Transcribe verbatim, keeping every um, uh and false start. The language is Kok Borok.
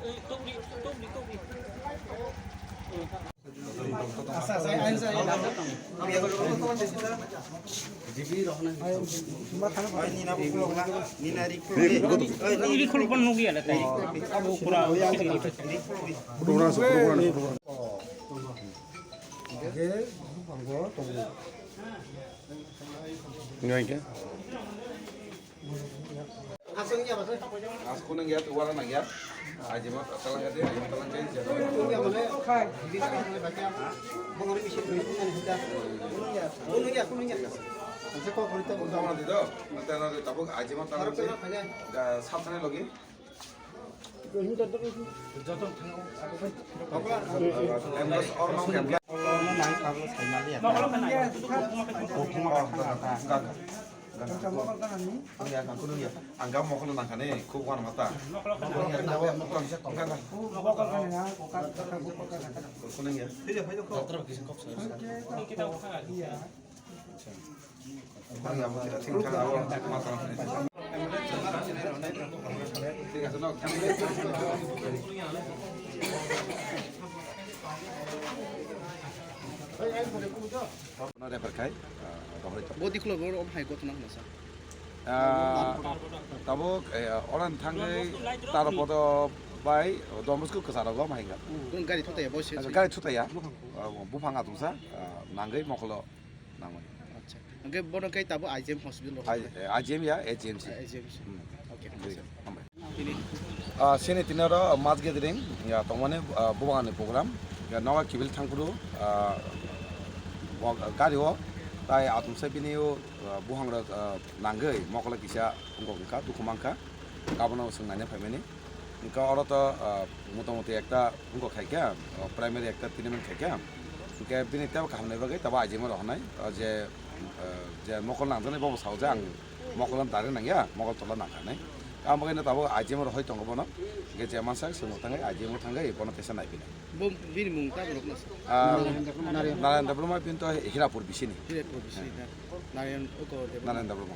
Ini kalau pun nunggu ya lah tadi. Abu kurang. Enggak, enggak. Aswk nang ya, tu wara nang ya. Ajima talang ya de, ajima talang ya. Bongor isi dui pun nang hita. Kunung ya, kunung ya. Ang sa kok rita bongor. Tama di do. Nanti nanti tabuk ajima talang ya. Ga sab thani logi. Ang ga mokol nangkha ne, khub wan mata. Kunung ya. Bo diklo bo om hai gotna hwnsa. Ah, tabuk, eh, orang thangwi Taropodo bai Don Bosco kwcharo gom hai ga. Gari thutaya bo se. Gari thutaya. Ah, buphang atungsa, ah, nangwi mokolo. Nangmani. Acha. Hwnkhe bono khe tabuk I G M hospital rok. I-, eh, I G M ya, A G M C. Ah, A G M C. Hmm. Okay. Hambai. Tini. Ah, sini tini oro mass gathering, ya, tongmani, ah, bubangni program. Ya, noga kibil thangphuru, ah, o, gari o, tai atumsa bini o, ah, buhangrok, ah, nangwi mokolo kisa wngkok wngkha, dukhu mankha. Abono swng naina phaimani. Hwnkhe oro to, ah, motamuti ekta wngkha khaikha, ah, primary ekta tournament khaikha. Hwnkhe bini teibo kaham nai bagwi tabo I G M o rohornai, ah, je, ah, je mokol nangjaknai bobo sao je ang mokol no direct nangya, mokol tola nangkha nai. Ang bagwi no tabo I G M o rohoi tongo bono. Hwnkhe je mansak swngbo thangwi I G M o thangwi bono teisa naiphinai. Bo bini mung tamo rokno sa? Ah, Narayan Debbarma. Narayan Debbarma bini to Hirapur bisini. Hirapur bisini. Narayan oko Debbarma. Narayan Debbarma.